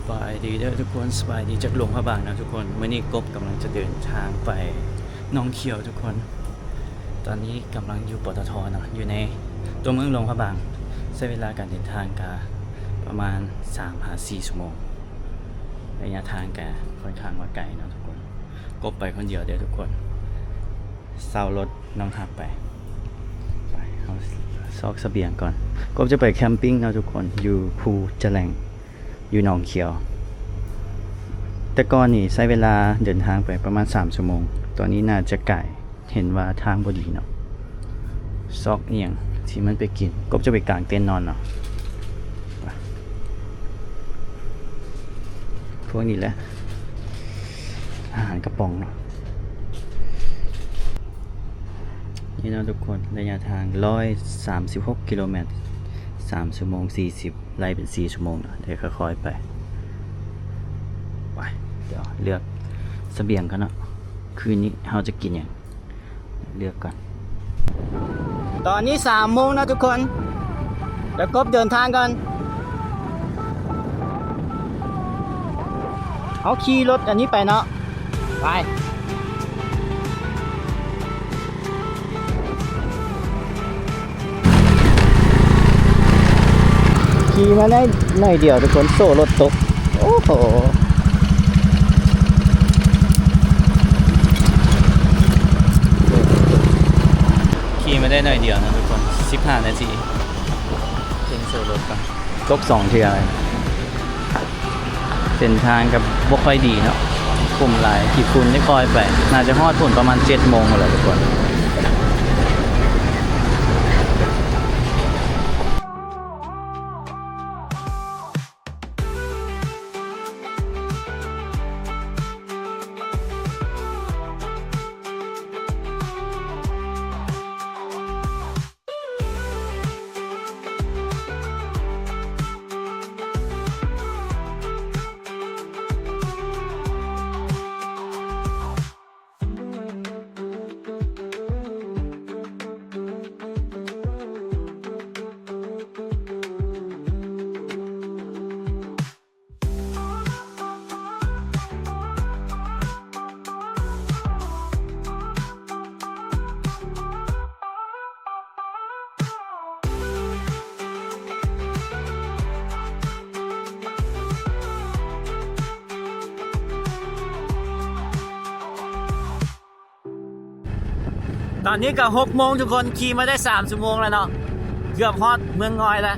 ສະບາຍດີເດີທຸກຄົນ, ສະບາຍດີຈາກຫຼວງພະບາງນະທຸກຄົນ. ມື້ນີ້ກົບກຳລັງຈະເດີນທາງໄປໜອງຂຽວທຸກຄົນ. ຕອນນີ້ກຳລັງຢູ່ ປຕທ ເນາະ, ຢູ່ໃນຕົວເມືອງຫຼວງພະບາງ. ໃຊ້ເວລາການເດີນທາງກະປະມານສາມຫາສີ່ຊົ່ວໂມງ. ໄລຍະທາງກະຂ້ອນຂ້າງວ່າໄກເນາະທຸກຄົນ. ກົບໄປຄົນດຽວເດີທຸກຄົນ. ເຊົ່າລົດນ້ອງຮັກໄປ. ໄປ ເຮົາຊອກສະບຽງກ່ອນ. ກົບຈະໄປແຄມປິງເນາະທຸກຄົນ, ຢູ່ພູຈະແຫຼງ ຢູ່ໜອງຂຽວ. ແຕ່ກ່ອນນີ້ໃຊ້ເວລາເດີນທາງໄປປະມານສາມຊົ່ວໂມງ, ຕອນນີ້ໜ້າຈະກາຍ ເຫັນວ່າທາງບໍ່ດີເນາະ. ຊອກອີ່ຫຍັງທີ່ມັນໄປກິນ, ກົບຈະໄປກາງເຕັນນອນເນາະ. ພວກນີ້ແຫຼະ ອາຫານກະປ໋ອງເນາະ. ນີ້ເນາະທຸກຄົນ, ໄລຍະທາງຮ້ອຍສາມສິບຫົກກິໂລແມັດ, ສາມຊົ່ວໂມງສີ່ສິບ, ໄລ່ເປັນສີ່ຊົ່ວໂມງເນາະ. ດຽວຄ່ອຍໆໄປ. ໄປ ດຽວເລືອກສະບຽງກ່ອນເນາະ. ຄືນນີ້ເຮົາຈະກິນຫຍັງ? ເລືອກກ່ອນ. ຕອນນີ້ສາມໂມງແລ້ວທຸກຄົນ, ດຽວກົບເດີນທາງກ່ອນ. ເຮົາຂີ່ລົດອັນນີ້ໄປເນາະ, ໄປ. ຂີ່ມາໄດ້ໜ້ອຍດຽວທຸກຄົນ, ໂສ້ລົດຕົກ. ໂອ້ໂຫ ຂີ່ມາໄດ້ໜ້ອຍດຽວນະທຸກຄົນ, ສິບຫ້ານາທີ. ເພງໂຊລົດກ່ອນ. ຕົກສອງເທື່ອ. ເສັ້ນທາງກໍບໍ່ຄ່ອຍດີເນາະ, ຂຸມຫຼາຍ, ຂີ້ຝຸ່ນໄດ້ຄ່ອຍໄປ. ໜ້າຈະຮອດພຸ້ນປະມານເຈັດໂມງພຸ້ນແຫຼະທຸກຄົນ. ຕອນນີ້ກໍຫົກໂມງທຸກຄົນ, ຂີ່ມາໄດ້ສາມຊົ່ວໂມງແລ້ວເນາະ, ເກືອບຮອດເມືອງງອຍແລ້ວ.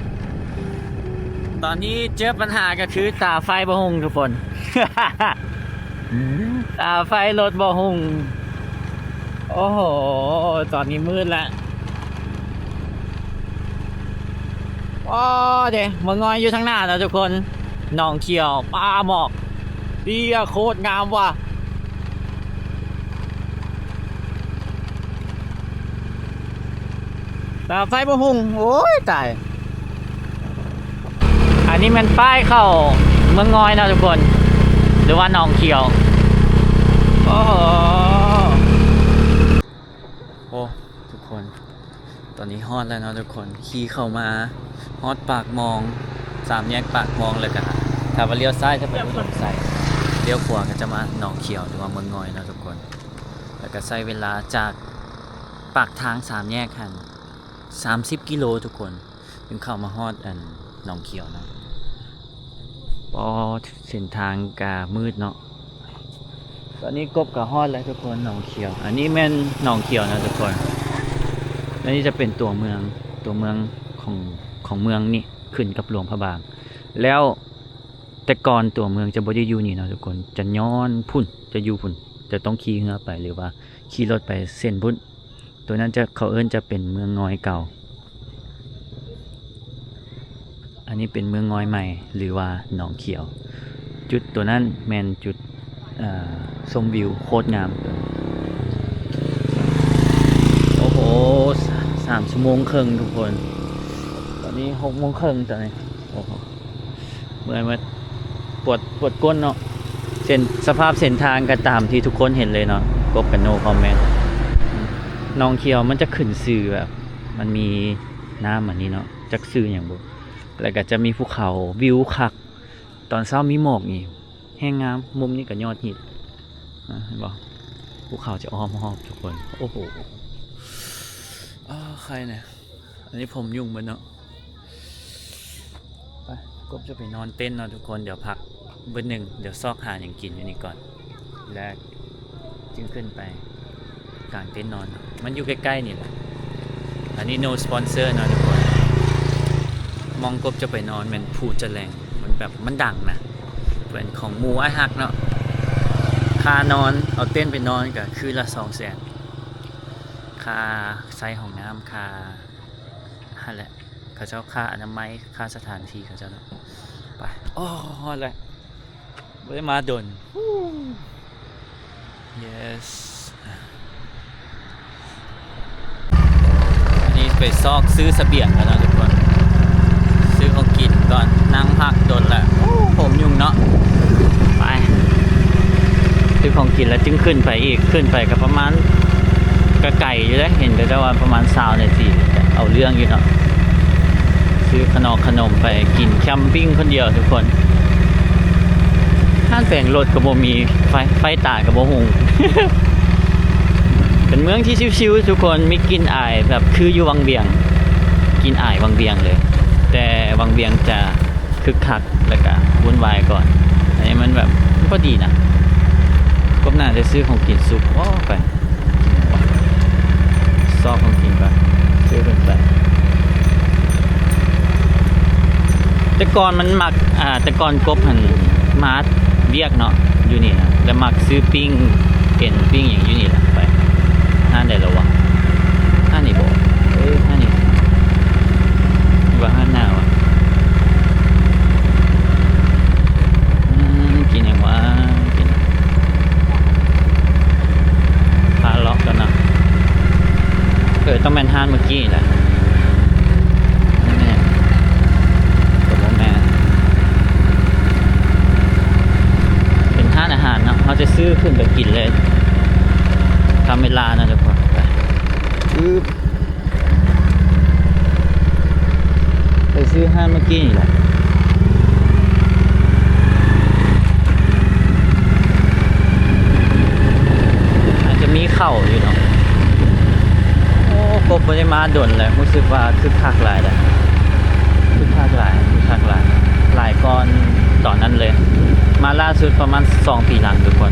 ຕອນນີ້ເຈີປັນຫາກໍຄືຕາໄຟບໍ່ຮຸ່ງທຸກຄົນ, ຕາໄຟລົດບໍ່ຮຸ່ງ. ໂອ້ໂຫ ຕອນນີ້ມືດແລ້ວ. ອໍ ເດ້ ເມືອງງອຍຢູ່ທາງໜ້າແລ້ວທຸກຄົນ. ໜອງຂຽວ ປ່າໝອກ ເດຍ ໂຄດງາມວ່າ. ຕາໄຟບໍ່ຮຸ່ງ. ໂອ້ຍ ຕາຍ. ອັນນີ້ແມ່ນປ້າຍເຂົ້າເມືອງງອຍເນາະທຸກຄົນ ຫຼືວ່າໜອງຂຽວ. ໂອ້ໂຫ ໂອ້ ທຸກຄົນ ຕອນນີ້ຮອດແລ້ວເນາະທຸກຄົນ. ຂີ່ເຂົ້າມາຮອດປາກມອງ ສາມແຍກປາກມອງ ແລ້ວກະຖ້າວ່າລ້ຽວຊ້າຍຈະໄປອຸດົມໄຊ, ລ້ຽວຂວາກໍຈະມາໜອງຂຽວ ຫຼືວ່າເມືອງງອຍເນາະທຸກຄົນ. ແລ້ວກະໃຊ້ເວລາຈາກປາກທາງສາມແຍກຫັ້ນສາມສິບກິໂລທຸກຄົນ ຈຶ່ງເຂົ້າມາຮອດອັນໜອງຂຽວເນາະ. ອໍ ເສັ້ນທາງກະມືດເນາະ. ຕອນນີ້ກົບກໍຮອດແລ້ວທຸກຄົນ ໜອງຂຽວ. ອັນນີ້ແມ່ນໜອງຂຽວນະທຸກຄົນ. ອັນນີ້ຈະເປັນຕົວເມືອງ ຕົວເມືອງຂອງ ຂອງເມືອງນີ້ ຂຶ້ນກັບຫຼວງພະບາງ. ແລ້ວແຕ່ກ່ອນຕົວເມືອງຈະບໍ່ໄດ້ຢູ່ນີ້ເນາະທຸກຄົນ, ຈະຍ້ອນພຸ້ນ ຈະຢູ່ພຸ້ນ, ຈະຕ້ອງຂີ່ເຮືອໄປ ຫຼືວ່າຂີ່ລົດໄປເສັ້ນພຸ້ນ. ຕົວນັ້ນຈະ ເຂົາເອີ້ນຈະເປັນເມືອງງອຍເກົ່າ. ອັນນີ້ເປັນເມືອງງອຍໃໝ່ ຫຼືວ່າໜອງຂຽວ. ຈຸດຕົວນັ້ນແມ່ນຈຸດ ເອີ ຊົມວິວໂຄດງາມ. ໂອ້ໂຫ ສາມຊົ່ວໂມງເຄິ່ງທຸກຄົນ. ຕອນນີ້ຫົກໂມງເຄິ່ງຕອນນີ້. ໂອ້ໂຫ ເມື່ອຍໝົດ ປວດ ປວດກົ້ນເນາະ. ເສັ້ນ ສະພາບເສັ້ນທາງກໍຕາມທີ່ທຸກຄົນເຫັນເລີຍເນາະ, ກົບກັນ no comment. ໜອງຂຽວມັນຈະຂຶ້ນຊື່ແບບ ມັນມີນ້ຳອັນນີ້ເນາະ, ຈັກຊື່ຫຍັງບໍ່. ແລ້ວກໍຈະມີພູເຂົາ, ວິວຄັກ, ຕອນເຊົ້າມີໝອກນີ້ແຮງງາມ, ມຸມນີ້ກໍຍອດຮິດ ເຫັນບໍ່? ພູເຂົາຈະອ້ອມຮອບທຸກຄົນ. ໂອ້ໂຫ ອ້າ ໄຄແນ່. ອັນນີ້ຜົມຫຍຸ້ງເບິດເນາະ. ໄປ ກົບຈະໄປນອນເຕັນເນາະທຸກຄົນ, ດຽວພັກມື້ໜຶ່ງ, ດຽວຊອກຫາຫຍັງກິນຢູ່ນີ້ກ່ອນ ແລ້ວຈຶ່ງຂຶ້ນໄປກາງເຕັນນອນ. ມັນຢູ່ໃກ້ໆນີ້ແຫຼະ. ອັນນີ້ no sponsor ເນາະທຸກຄົນ. ໝ່ອງກົບຈະໄປນອນແມ່ນພູຈະແລງ, ມັນແບບມັນດັງນະ, ເປັນຂອງໝູ່ອ້າຍຮັກເນາະ. ຄ່ານອນ ເອົາເຕັນໄປນອນກໍຄືນລະສອງແສນ, ຄ່າໃຊ້ຫ້ອງນ້ຳ, ຄ່າ ຫັ້ນແຫຼະ ເຂົາເຈົ້າຄ່າອະນາໄມ, ຄ່າສະຖານທີ່ເຂົາເຈົ້າເນາະ. ໄປ ໂອ້ ຮອດແລ້ວ, ບໍ່ໄດ້ມາດົນ. Yes. ອັນນີ້ໄປຊອກຊື້ສະບຽງກ່ອນເນາະທຸກຄົນ, ຊື້ຂອງກິນກ່ອນ, ນັ່ງພັກດົນແລ້ວ. ໂອ້ ຜົມຫຍຸ້ງເນາະ. ໄປ ຊື້ຂອງກິນແລ້ວຈຶ່ງຂຶ້ນໄປອີກ, ຂຶ້ນໄປກໍປະມານ ກໍໄກຢູ່ເດ້, ເຫັນແຕ່ວ່າປະມານຊາວນາທີ ເອົາເລື່ອງຢູ່ເນາະ. ຊື້ຂະໜອກຂະໜົມໄປກິນ, ແຄມປິງຄົນດຽວທຸກຄົນ. ຮ້ານແປງລົດກໍບໍ່ມີ, ໄຟ ໄຟຕາຍກໍບໍ່ຮຸ່ງ. ເປັນເມືອງທີ່ຊິວໆທຸກຄົນ, ມີກິ່ນອາຍແບບຄືຢູ່ວັງວຽງ, ກິ່ນອາຍວັງວຽງເລີຍ, ແຕ່ວັງວຽງຈະ ຄຶກຄັກ ແລ້ວກະວຸ່ນວາຍກ່ອນ. ອັນນີ້ມັນແບບ ມັນພໍດີນະ. ກົບໜ້າຈະຊື້ຂອງກິນສຸກ. ໂອ້ ໄປ ຊອກຂອງກິນກ່ອນ, ຊື້ເພິ່ນໄປ. ແຕ່ກ່ອນມັນມັກ ອ່າ ແຕ່ກ່ອນກົບຫັ້ນມາວຽກເນາະ ຢູ່ນີ້ນະ, ແລ້ວມັກຊື້ປີ້ງເອັນ ປີ້ງຫຍັງຢູ່ນີ້ແຫຼະ. ໄປ ຮ້ານໃດລະວະ? ຮ້ານນີ້ບໍ? ເອີ ຮ້ານນີ້ ວ່າຮ້ານໜ້າວະ. ອືມ ກິນຫຍັງວະ? ກິນ ພາເລາະກ່ອນເນາະ. ເອີ ຕ້ອງແມ່ນຮ້ານເມື່ອກີ້ແຫຼະ. ແມ່ນ ກໍບໍ່ແມ່ນ. ເປັນຮ້ານອາຫານເນາະ, ເຮົາຈະຊື້ຂຶ້ນໄປກິນເລີຍ. ຄາເມລາເນາະທຸກຄົນ. ໄປ ອຶບ ໄປຊື້ຮ້ານເມື່ອກີ້ນີ້ແຫຼະ. ອາດຈະມີເຂົ້າຢູ່ເນາະ. ໂອ້ ກົບບໍ່ໄດ້ມາດົນແລ້ວ, ຮູ້ສຶກວ່າຄຶກຄັກຫຼາຍແລ້ວ. ຄຶກຄັກຫຼາຍ, ຄຶກຄັກຫຼາຍ, ຫຼາຍກ່ອນຕອນນັ້ນເລີຍ. ມາລ່າສຸດປະມານສອງປີຫຼັງທຸກຄົນ.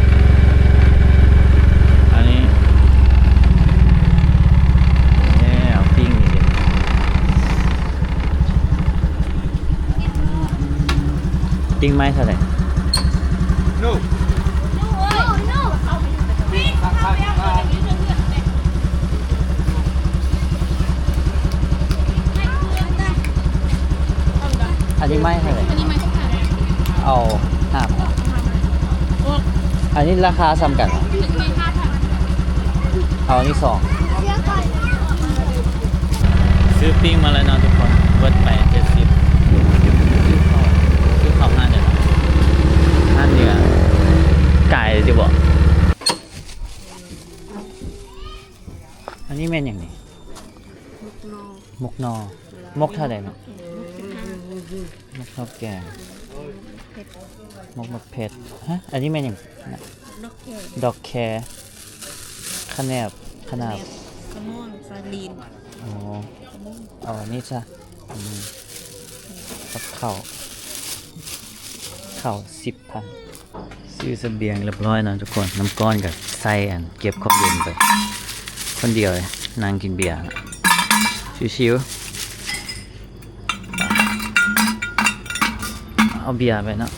ອັນນີ້ ແລ້ວ ປີ້ງນີ້ເດ້. ປີ້ງໄມ້ເທົ່າໃດ? ອັນນີ້ໄມ້ເທົ່າໃດ? ເອົາຫ້າພັນ. ອັນນີ້ລາຄາສ່ຳກັນ. ເອົາອັນນີ້ສອງ. ຊື້ປີ້ງມາແລ້ວເນາະທຸກຄົນ, ເບິດໄປເຈັດສິບ. ຊື້ເຂົ້າ ຊື້ເຂົ້າຮ້ານເດີ ຮ້ານເໜືອ ກາຍຊິບໍ? ອັນນີ້ແມ່ນຫຍັງນີ້? ໝົກໜໍ່. ໝົກໜໍ່. ໝົກເທົ່າໃດເນາະ? ໝົກສິບຫ້າ. ໝົກເຂົ້າແກງ. ເຜັດ. ໝົກໝາກເຜັດ. ຮະ? ອັນນີ້ແມ່ນຫຍັງ? ດອກແຄ. ດອກແຄ. ຂະແໜບ. ຂະໜາບ. ຂະແໜບ. ຂະມ່ວງ. ສາລີນ. ອໍ. ຂະມ່ວງ. ເອົາອັນນີ້ຊະ. ອັນນີ້ກັບເຂົ້າ. ເຂົ້າສິບພັນ. ຊື້ສະບຽງຮຽບຮ້ອຍເນາະທຸກຄົນ. ນ້ຳກ້ອນກໍໃສ່ອັນເກັບຄວາມເຢັນໄປ ຄົນດຽວເລີຍ ນັ່ງກິນເບຍ ຊິວໆ. ເອົາເບຍໄປເນາະ.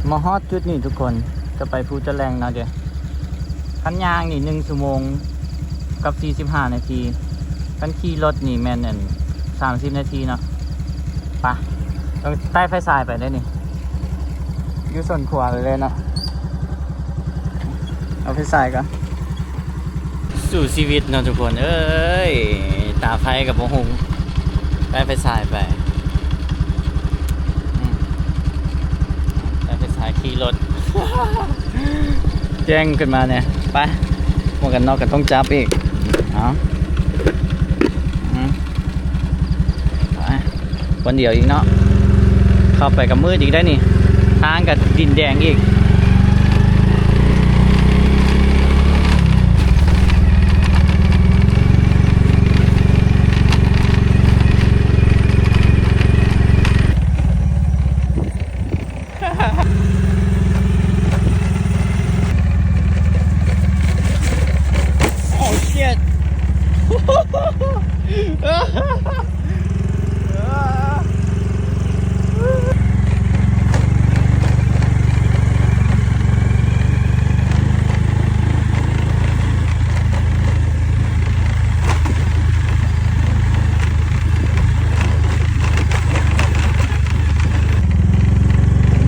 ມາຮອດຈຸດນີ້ທຸກຄົນ ຈະໄປພູຈະແລງເນາະເດີ. ຄັນຍ່າງນີ້ໜຶ່ງຊົ່ວໂມງກັບສີ່ສິບຫ້ານາທີ, ຄັນຂີ່ລົດນີ້ແມ່ນອັນສາມສິບນາທີເນາະ. ໄປ ຕ້ອງໄຕ້ໄຟສາຍໄປເດ້ນີ້ ຢູ່ສວນຄົວເລີຍເນາະ. ເອົາໄຟສາຍກ່ອນ. ສູ້ຊີວິດເນາະທຸກຄົນເອີຍ ຕາໄຟກໍບໍ່ຮຸ່ງ ໄປ ໄຟສາຍໄປ ອືມ ໄປ ໄຟສາຍຂີ່ລົດ ແຈ້ງຂຶ້ນມາແດ່ ໄປ ໝວກກັນນັອກກໍຕ້ອງຈັບອີກ ເອົາ ອືມ ໄປ. ຄົນດຽວອີກເນາະ ເຂົ້າໄປກໍມືດອີກໄດ໋ນີ້ ທາງກໍດິນແດງອີກ Oh shit.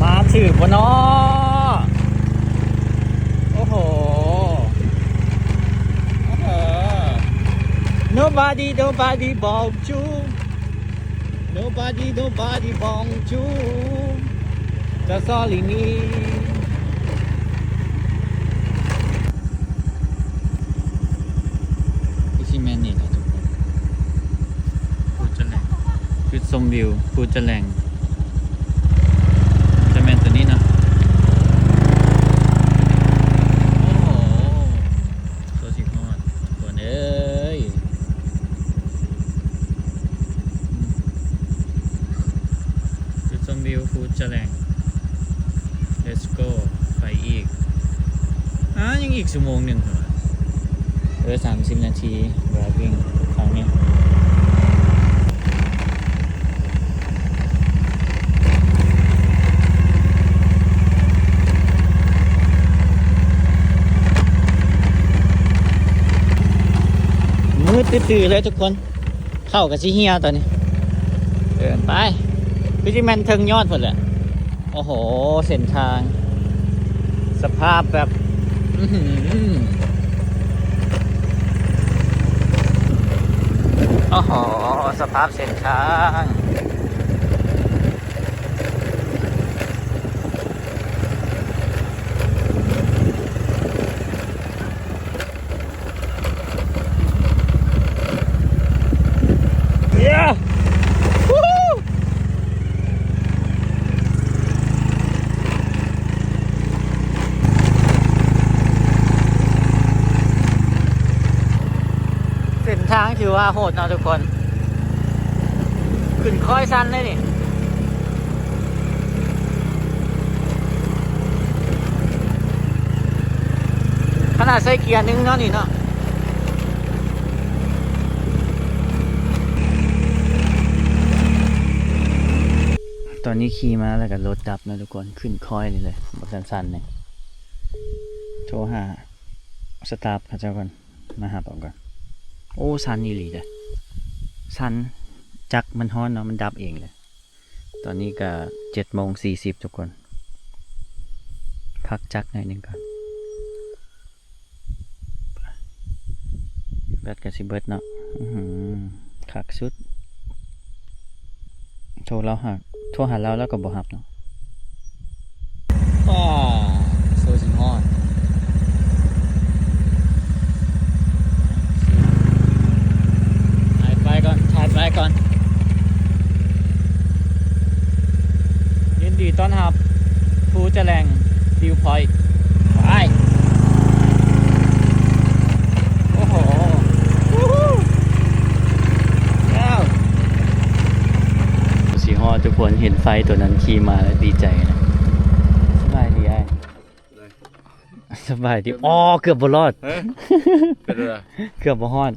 ມາຖືກບໍ່ນໍ ໂອ້ໂຫ ໂອ້ໂຫ Nobody nobody ບອກຈູ Nobody nobody ບອກຈູ ຈະຊອລີມີ ຄືຊິແມ່ນນີ້ແຫຼະທຸກຄົນ ພູຈະແລງ ຈຸດຊົມວິວພູຈະແລງ ຈະແມ່ນຕົວນີ້ເນາະ ໂອ້ໂຫ ໂຊຊິຮອດ ທຸກຄົນເອີຍ ຈຸດຊົມວິວພູຈະແລງ Let's go ໄປອີກ ອາ ຍັງອີກຊົ່ວໂມງໜຶ່ງ ເອີ ສາມສິບນາທີ driving ທາງນີ້ ມືດຕື້ໆເລີຍທຸກຄົນ ເຂົ້າກໍຊິເຫ່ຍຕອນນີ້ ເດີນໄປ ຄືຊິແມ່ນເທິງຍອດພຸ້ນແຫຼະ ໂອ້ໂຫ ເສັ້ນທາງ ສະພາບແບບ ອືຫື ໂອ້ໂຫ ສະພາບເສັ້ນທາງ. ເສັ້ນທາງຖືວ່າໂຫດເນາະທຸກຄົນ ຂຶ້ນຄ້ອຍຊັນເລີຍນີ້. ຂະໜາດໃສ່ເກຍໜຶ່ງເນາະນີ້ເນາະ ຕອນນີ້ຂີ່ມາແລ້ວກໍລົດດັບເນາະທຸກຄົນ ຂຶ້ນຄ້ອຍນີ້ເລີຍ ບັກຊັນໆນີ້ ໂທຫາສະຕາຟເຂົາເຈົ້າກ່ອນ ມາຮັບເອົາກ່ອນ ໂອ້ ຊັນອີ່ຫຼີເດ້ ຊັນ ຈັກມັນຮ້ອນເນາະ ມັນດັບເອງເລີຍ. ຕອນນີ້ກະເຈັດໂມງສີ່ສິບທຸກຄົນ ພັກຈັກໜ້ອຍໜຶ່ງກ່ອນ ແບັດກະຊິເບິດເນາະ ອືຫື ຄັກສຸດ ໂທລາວຫາ ໂທຫາລາວ ລາວກໍບໍ່ຮັບເນາະ. ອ້າ ໂຊຊິຮອດ ຖ່າຍໄປກ່ອນ ຖ່າຍໄປກ່ອນ ຍິນດີຕ້ອນຮັບ ພູຈະແລງ ວິວພອຍ ໄປ ໂອ້ໂຫ ຊິຮອດທຸກຄົນ ເຫັນໄຟຕົວນັ້ນຂີ່ມາແລ້ວດີໃຈນະ ສະບາຍດີອ້າຍ ສະບາຍດີ ອໍ ເກືອບບໍ່ລອດ ເອີ ເປັນໄດ ເກືອບບໍ່ຮອດ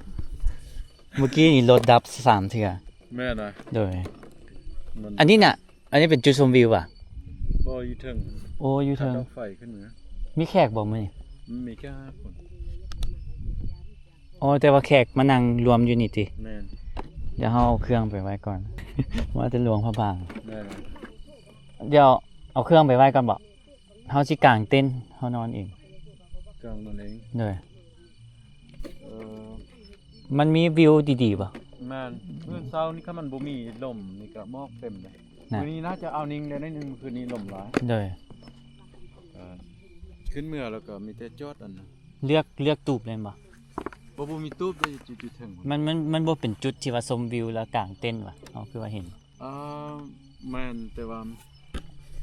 ເມື່ອກີ້ນີ້ລົດດັບສາມເທື່ອ ແມ່ນຫວາ ໂດຍ ອັນນີ້ນະ ອັນນີ້ເປັນຈຸດຊົມວິວຫວາ ບໍ່ ຢູ່ເທິງ ໂອ້ ຢູ່ເທິງ ເຂົາເຈົ້າໄຟຂຶ້ນເໝືອ ມີແຂກບໍ່ມື້ນີ້ ມັນມີແຄ່ຫ້າຄົນ ອໍ ແຕ່ວ່າແຂກມານັ່ງລວມຢູ່ນີ້ຕິ ແມ່ນ ດຽວເຮົາເອົາເຄື່ອງໄປໄວ້ກ່ອນ ມາແຕ່ຫຼວງພະບາງ ແມ່ນ ດຽວເອົາເຄື່ອງໄປໄວ້ກ່ອນບໍ ເຮົາຊິກາງເຕັນ ເຮົານອນເອງ ກາງນອນເອງ ໂດຍ ເອີ ມັນມີວິວດີໆບໍ່? ແມ່ນ ມື້ເຊົ້ານີ້ຄັນມັນບໍ່ມີລົມນີ້ກະໝອກເຕັມເດ້. ນະ ມື້ນີ້ໜ້າຈະເອົານິ້ງໄດ້ໜ້ອຍໜຶ່ງ ຄືນນີ້ລົມຫຼາຍ. ໂດຍ ເອີ ຂຶ້ນເມືອແລ້ວກໍມີແຕ່ຈອດອັນນັ້ນ ເລືອກ ເລືອກຕູບແມ່ນບໍ່? ບໍ່ ບໍ່ມີຕູບເດ້ ຢູ່ ຢູ່ເທິງພຸ້ນ. ມັນ ມັນ ມັນບໍ່ເປັນຈຸດທີ່ວ່າຊົມວິວແລ້ວກາງເຕັນຫວາ? ເຮົາຄືວ່າເຫັນ ອ່າ ແມ່ນ ແຕ່ວ່າ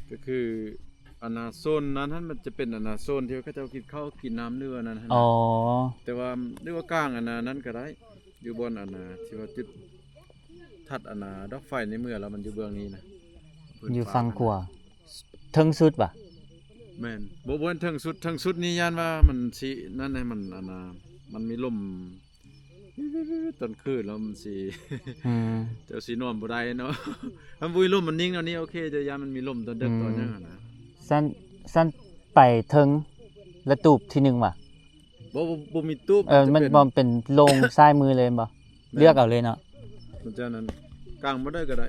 ກໍຄືອັນນ່າ ໂຊນນັ້ນຫັ້ນ ມັນຈະເປັນອັນນ່າ ໂຊນທີ່ວ່າເຂົາເຈົ້າກິນເຂົ້າກິນນ້ຳ ຫຼືວ່ານັ້ນຫັ້ນ. ອໍ ແຕ່ວ່າ ຫຼືວ່າກາງອັນນ່ານັ້ນກໍໄດ້ ຢູ່ບ່ອນອັນນ່າ ທີ່ວ່າຈຸດ ທັດອັນນ່າ ດອກໄຟໃນເມືອລະ ມັນຢູ່ເບື້ອງນີ້ນະ ຢູ່ຝັ່ງຂວາ ເທິງສຸດຫວາ? ແມ່ນ ບໍ່ ບໍ່ແມ່ນເທິງສຸດ ເທິງສຸດນີ້ຢ້ານວ່າມັນຊິນັ້ນໃຫ້ມັນອັນນ່າ ມັນມີລົມ ຕອນຄືນແລ້ວມັນຊິ ອືມ ເຈົ້າຊິນອນບໍ່ໄດ້ເນາະ. ຄັນບໍ່ມີລົມມັນນິ່ງແນວນີ້ໂອເຄ ແຕ່ຢ້ານມັນມີລົມຕອນເດິກ ອືມ ຕອນຫຍັງຫັ້ນນະ. ຊັ້ນ ຊັ້ນໄປເທິງລະຕູບທີໜຶ່ງຫວາ? ບໍ່ ບໍ່ ບໍ່ມີຕູບ ເອີ ມັນຈະ ມັນເປັນ ບໍ່ ເປັນໂລ່ງຊ້າຍມືເລີຍແມ່ນບໍ່? ແມ່ນ ເລືອກເອົາເລີຍເນາະ ມັນຈະນັ້ນ ກາງບໍ່ໄດ້ກໍໄດ້.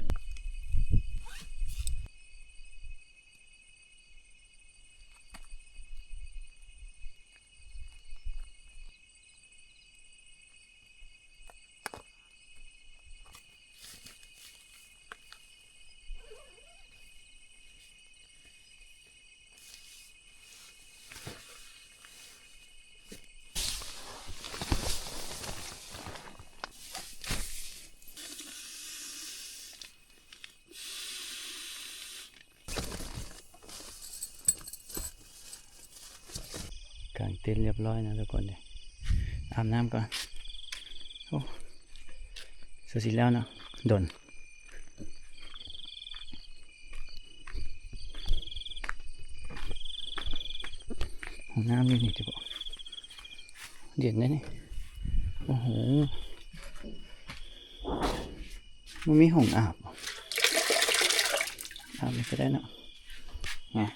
ກາງເຕັນຮຽບຮ້ອຍນະທຸກຄົນເດ້. ອາບນ້ຳກ່ອນ. ໂອ້ ສະຊິແລ້ວເນາະ ດົນ. ຫ້ອງນ້ຳຢູ່ນີ້ຕິບໍ? ເຢັນເດ້ນີ້. ໂອ້ໂຫ ບໍ່ມີຫ້ອງອາບ. ອາບນີ້ກໍໄດ້ເນາະ. ນະ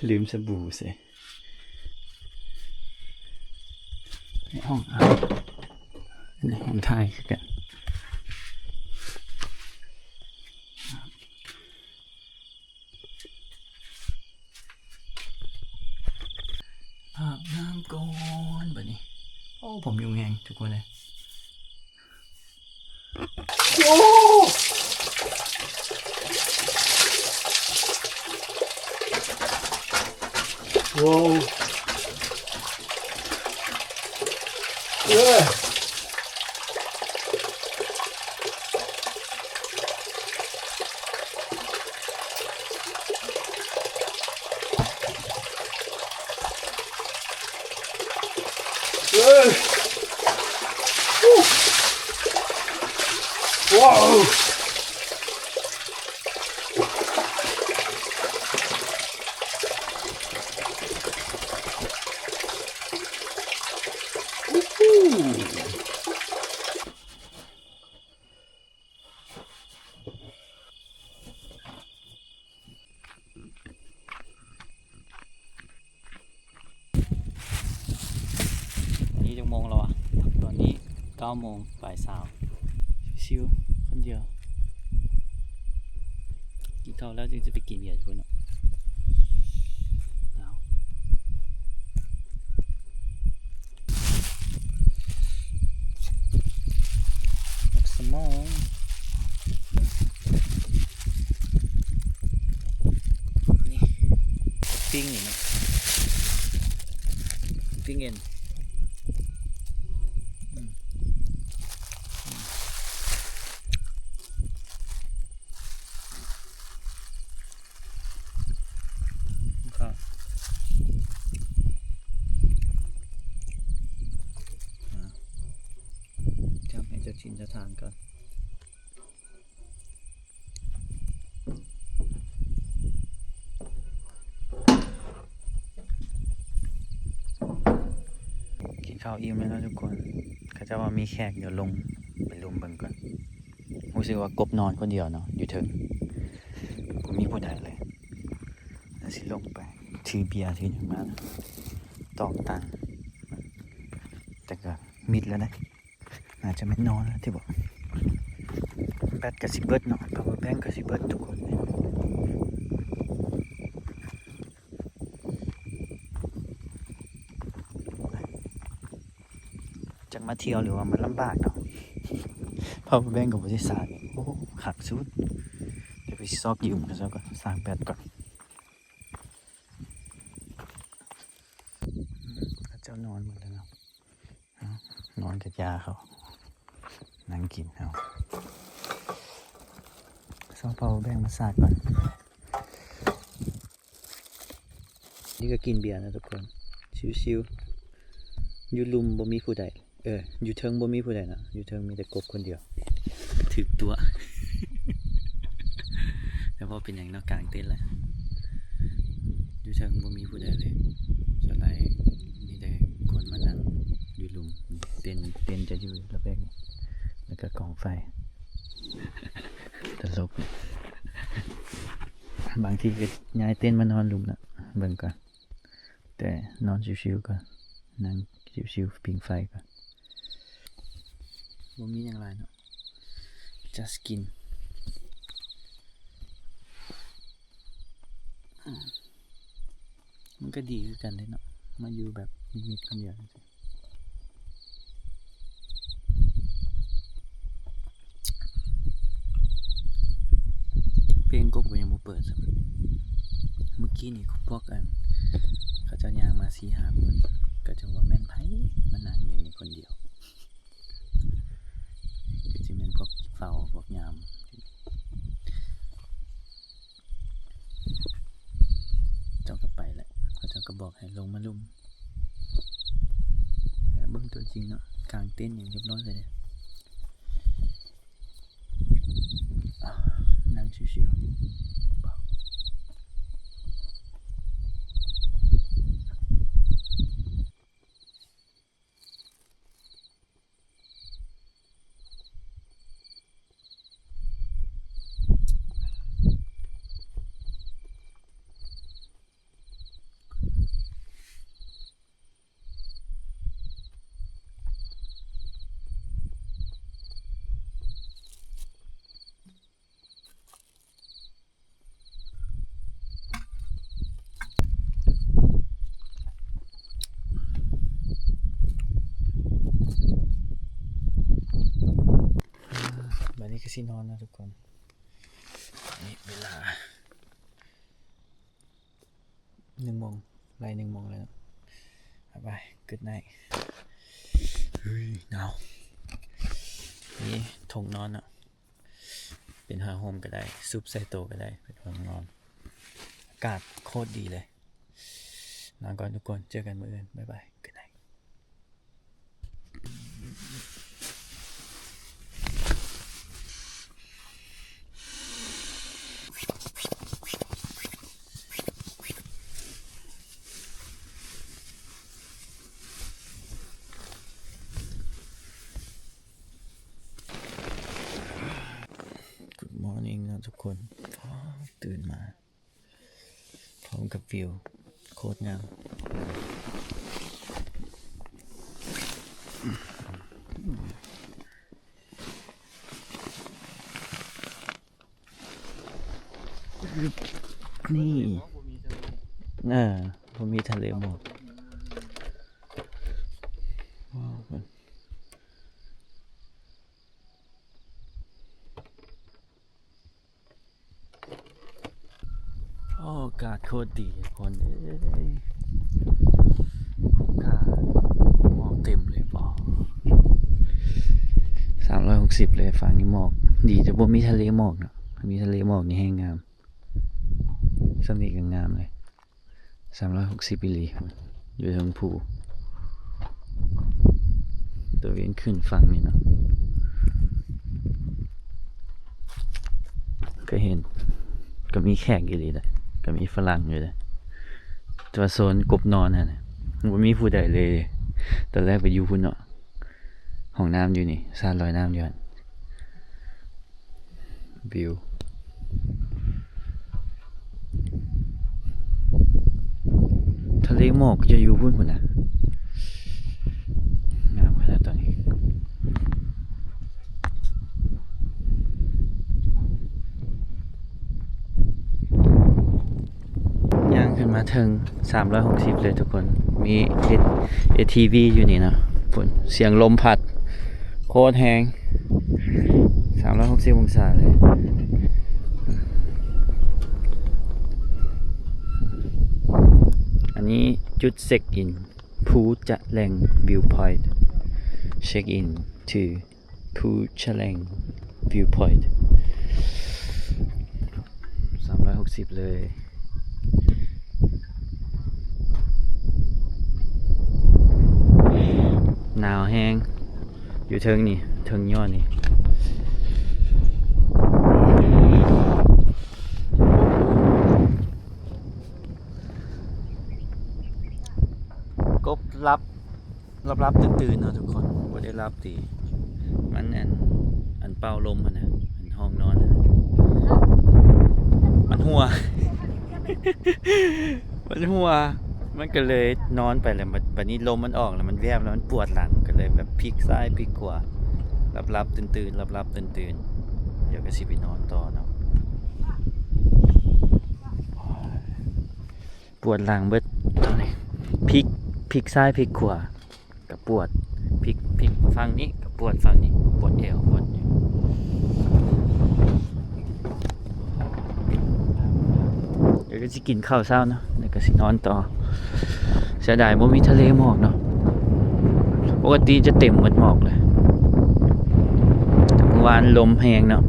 ລືມສະບູເສຍ. ໃນຫ້ອງອາບ ໃນຫ້ອງຖ່າຍຄືກັນ. ອາບນ້ຳກ່ອນບາດນີ້. ໂອ້ ຜົມຍຸງແຮງທຸກຄົນເອີຍ. ໂອ້ ວ້າວ ເອີ. ເອີ ວ້າວ. ນີ້ຈັກໂມງແລ້ວວະ? ຕອນນີ້ເກົ້າໂມງປາຍຊາວ. ຊິວໆ ຄົນດຽວ. ກິນເຂົ້າແລ້ວຈຶ່ງຈະໄປກິນເບຍຢູ່ພຸ້ນເນາະ. ໜາວ. ໝາກສະໝໍ ນີ້ ປີ້ງນີ້ເນາະ ປີ້ງເອັນ. ອືມ ອືມ ຈຳໃຫ້ເຈົ້າຖິ່ນເຈົ້າຖານກ່ອນ. ກິນເຂົ້າອີ່ມແລ້ວເນາະທຸກຄົນ. ເຂົາເຈົ້າວ່າມີແຂກ ດຽວລົງໄປລຸ່ມເບິ່ງກ່ອນ. ຮູ້ສຶກວ່າກົບນອນຄົນດຽວເນາະ ຢູ່ເທິງ ບໍ່ມີຜູ້ໃດເລີຍ. ແລ້ວຊິລົງໄປຖືເບຍຖືຫຍັງມາ ຕອກຕັງ ແຕ່ກໍມິດແລ້ວເດ້. ໜ້າຈະແມ່ນນອນແລ້ວຕິບໍ? ແບັດກໍຊິເບິດເນາະ ພາວເວີແບັງກໍຊິເບິດທຸກຄົນ. ເ ຈັກມາທ່ຽວ ຫຼືວ່າມາລຳບາກເນາະ. ພາວເວີແບັງກກໍບໍ່ໄດ້ຊາດ. ໂອ້ ຄັກສຸດ. ດຽວໄປຊອກຢືມເຂົາເຈົ້າກ່ອນ ສ້າງແບັດກ່ອນ. ເຂົາເຈົ້ານອນໝົດແລ້ວເນາະ. ເອົາ ນອນກະຢ່າເຂົາ ນັ່ງກິນເອົາ. ຊອກພາວເວີແບັງມາຊາດກ່ອນ. ນີ້ກໍກິນເບຍນະທຸກຄົນ ຊິວໆ. ຢູ່ລຸ່ມບໍ່ມີຜູ້ໃດ ເອີ ຢູ່ເທິງບໍ່ມີຜູ້ໃດນະ ຢູ່ເທິງມີແຕ່ກົບຄົນດຽວ ຖືກຕົວະ. ແຕ່ບໍ່ເປັນຫຍັງເນາະ ກາງເຕັນແຫຼະ. ຢູ່ເທິງບໍ່ມີຜູ້ໃດເລີຍ ສ່ວນຫຼາຍມີແຕ່ຄົນມານັ່ງຢູ່ລຸ່ມ. ເຕັນ ເຕັນຈະຢູ່ລະແວກນີ້ ແລ້ວກໍກອງໄຟ ຕະຫຼົກ. ບາງທີກໍຍ້າຍເຕັນມານອນລຸ່ມລະ ເບິ່ງກ່ອນ. ແຕ່ນອນຊິວໆກ່ອນ ນັ່ງຊິວໆ ຜິງໄຟກ່ອນ. ບໍ່ມີຫຍັງຫຼາຍເນາະ just ກິນ. ມັນກໍດີຄືກັນເດ້ເນາະ ມາຢູ່ແບບມິດໆຄົນດຽວຈັ່ງຊີ້. ເພງກົບກໍຍັງບໍ່ເປີດຊ້ຳ. ມື້ກີ້ນີ້ພວກອັນ ເຂົາເຈົ້າຍ່າງມາສີ່ຫ້າຄົນ ກໍຈັ່ງວ່າແມ່ນໃຜມານັ່ງຢູ່ນີ້ຄົນດຽວ. ກໍຊິແມ່ນພວກເຝົ້າ ພວກຍາມ. ເຈົ້າກໍໄປແຫຼະ ເຂົາເຈົ້າກໍບອກໃຫ້ລົງມາລຸ່ມ. ແຕ່ເບິ່ງຕົວຈິງເນາະ ກາງເຕັນຫຍັງຮຽບຮ້ອຍເລີຍເດ້. ອ່າ ນັ່ງຊິວໆ. ບາດນີ້ກໍຊິນອນແລ້ວທຸກຄົນ. ນີ້ເວລາໜຶ່ງໂມງ ໄລ່ໜຶ່ງໂມງແລ້ວ. ບາຍບາຍ good night. ເຮີ້ຍ ໜາວ. ນີ້ຖົງນອນເນາະ ເປັນຜ້າຫົ່ມກໍໄດ້ ຊຸບໃສ່ໂຕກໍໄດ້ ເປັນຫົ່ມນອນ. ອາກາດໂຄດດີເລີຍ. ນອນກ່ອນທຸກຄົນ ເຈີກັນມື້ອື່ນ ບາຍບາຍ good night. Good morning ເນາະທຸກຄົນ. ອໍ ຕື່ນມາ ພ້ອມກັບວິວໂຄດງາມ. ນີ້ ເອີ ບໍ່ມີທະເລໝອກ. ວ້າວ ໂອ້ ອາກາດໂຄດດີທຸກຄົນເອີຍ. ຫມອກເຕັມເລີຍບໍ ສາມຮ້ອຍຫົກສິບເລີຍ. ຝັ່ງນີ້ໝອກ ດີແຕ່ບໍ່ມີທະເລໝອກເນາະ ມີທະເລໝອກນີ້ແຮງງາມ. ສ່ຳນີ້ກໍງາມເລີຍ. ສາມຮ້ອຍຫົກສິບອີ່ຫຼີ ຢູ່ເທິງພູ ຕົວວຽນຂຶ້ນຝັ່ງນີ້ເນາະ. ກໍເຫັນ ກໍມີແຂກອີ່ຫຼີເດ້ ກໍມີຝຣັ່ງຢູ່ເດ້ ແຕ່ວ່າໂຊນກົບນອນຫັ້ນນະ ບໍ່ມີຜູ້ໃດເລີຍ. ຕອນແລກໄປຢູ່ພຸ້ນເນາະ ຫ້ອງນ້ຳຢູ່ນີ້ ສາດລອຍນ້ຳຢູ່ຫັ້ນ. ວິວທະເລໝອກຈະຢູ່ພຸ້ນພຸ້ນນະ ງາມຂະໜາດຕອນນີ້. ຍ່າງຂຶ້ນມາເທິງສາມຮ້ອຍຫົກສິບເລີຍທຸກຄົນ. ມີເອ ເອທີວີຢູ່ນີ້ເນາະ ພຸ້ນ ສຽງລົມພັດໂຄດແຮງ ສາມຮ້ອຍຫົກສິບອົງສາເລີຍ. ອັນນີ້ຈຸດເຊັກອິນ ພູຈະແລງ Viewpoint. Check in to ພູຈະແລງ Viewpoint. ສາມຮ້ອຍຫົກສິບເລີຍ. ໜາວແຮງ ຢູ່ເທິງນີ້ ເທິງຍອດນີ້ ກົບຫຼັບ ຫຼັບໆຕື່ນໆເນາະທຸກຄົນ ບໍ່ໄດ້ຫຼັບດີ ມັນອັນ ອັນເປົ່າລົມຫັ້ນນະ ອັນຫ້ອງນອນຫັ້ນນະ ມັນຮົ່ວ ມັນຮົ່ວ ມັນກໍເລີຍນອນໄປແລ້ວ ບັດ ບັດນີ້ລົມມັນອອກແລ້ວ ມັນແວບແລ້ວມັນປວດຫຼັງ ກໍເລີຍແບບພິກຊ້າຍພິກຂວາ ຫຼັບໆຕື່ນໆ ຫຼັບໆຕື່ນໆ ດຽວກໍຊິໄປນອນຕໍ່ເນາະ. ປວດຫຼັງເບິດ ພິກ ພິກຊ້າຍພິກຂວາກໍປວດ ພິກ ພິກຝັ່ງນີ້ກໍປວດຝັ່ງນີ້ ປວດແອວ ປວດຫຍັງ ດຽວກໍຊິກິນເຂົ້າເຊົ້າເນາະ ແລ້ວກໍຊິນອນຕໍ່. ເສຍດາຍບໍ່ມີທະເລໝອກເນາະ ປົກກະຕິຈະເຕັມໝົດໝອກເລີຍ ແຕ່ມື້ວານລົມແຮງເນາະ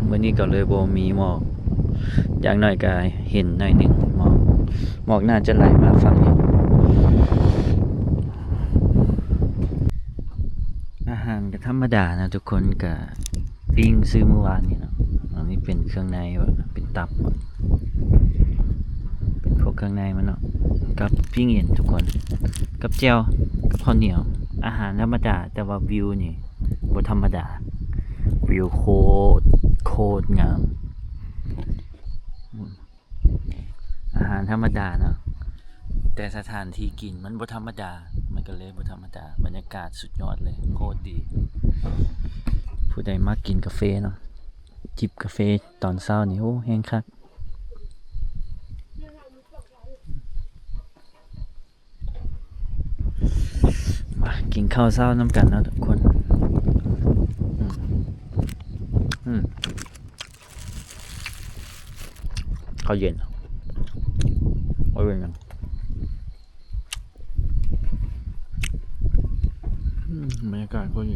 ມື້ນີ້ກໍເລີຍບໍ່ມີໝອກ ຢ່າງໜ້ອຍກໍເຫັນໜ້ອຍໜຶ່ງ ໝອກ ໝອກໜ້າຈະໄຫຼມາຝັ່ງນີ້. ອາຫານກໍທຳມະດານະທຸກຄົນ ກໍປີ້ງຊື້ມື້ວານນີ້ເນາະ ອັນນີ້ເປັນເຄື່ອງໃນ ເປັນຕັບ ເປັນພວກເຄື່ອງໃນມັນເນາະ ກັບປີ້ງເອັນທຸກຄົນ ກັບແຈ່ວ ກັບເຂົ້າໜຽວ ອາຫານທຳມະດາ ແຕ່ວ່າວິວນີ້ ບໍ່ທຳມະດາ ວິວໂຄດ ໂຄດງາມ. ອາຫານທຳມະດາເນາະ ແຕ່ສະຖານທີ່ກິນມັນບໍ່ທຳມະດາ ມັນກໍເລີຍບໍ່ທຳມະດາ. ບັນຍາກາດສຸດຍອດເລີຍ ໂຄດດີ. ຜູ້ໃດມັກກິນກາເຟເນາະ ຈິບກາເຟຕອນເຊົ້ານີ້ ໂອ້ ແຮງຄັກ. ມາກິນເຂົ້າເຊົ້ານຳກັນເນາະທຸກຄົນ. ອືມ ອືມ ເຂົ້າເຢັນ ເຂົ້າເຢັນຫຍັງ? ອືມ ບັນຍາກາດໂຄດດີ.